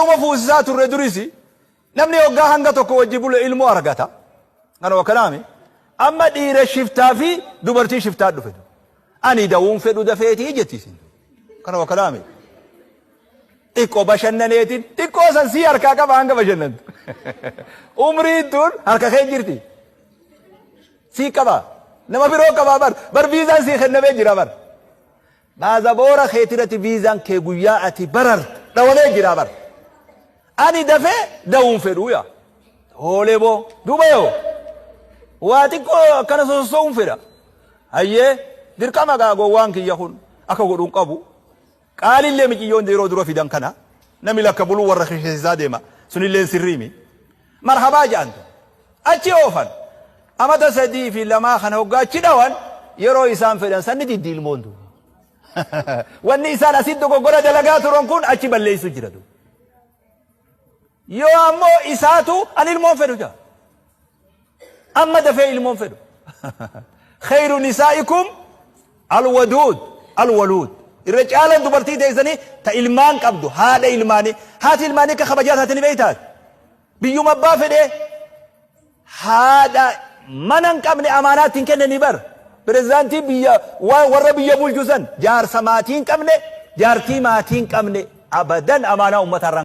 Waluma fuusisaa turre durisi. Namni hoggaa hanga tokko wajji bule ilmoo argata. Kanuma akkanaami. Amma dhiira shiftaa fi dubartii shiftaa dhufe. Ani dawuun fedhu dafeetii jetti isin. Kanuma akkanaami. Xiqqoo bashannaneetiin xiqqoo san sii harkaa qaba hanga bashannantu. Umriin tun harka kee jirti. Sii qaba. Nama biroo qabaa bar. Bar viizaan sii kennamee jira bar. Baazaboora keetirratti viizaan kee guyyaa ati barartu dhawamee jira bar. Ani dafee da'uun fedhuu yaa. Hoolee boo. Duuba yoo. Waa xiqqoo akkana sosossoo'uun fedha. Hayyee dirqama gaa gowwaan kiyya kun akka godhuun qabu. Qaalillee miciyyoon yeroo dura fidan kana namni lakka buluu warra kishisiisaa deema. Sunilleen sirriimi. Marhabaa ja'an tun. Achi oofan. Amata 3 fi 2 kana hoggaa achi dhawan yeroo isaan fedhan san ni diddi ilmoon duuba. Wanni isaan asitti dogoggora dalagaa turan kun achi balleessu jira duuba. Yoo ammoo isaatu an ilmoon fedhu jaa. Amma dafee ilmoon fedhu. Khayru nisaa'ikum alwaduud alwaluud. Irra caalan dubartii teessanii ta ilmaan qabdu haadha ilmaanii. Haati ilmaanii akka kabajaa taate ni beektaati. Biyyuma abbaa fedhee haadha mana hin qabne amaanaa ittiin kennanii bar. Pirezidaantii biyya warra biyya bulchu san jaarsa maatii hin qabne jaartii maatii hin qabne abadan amaanaa uummataa irraa.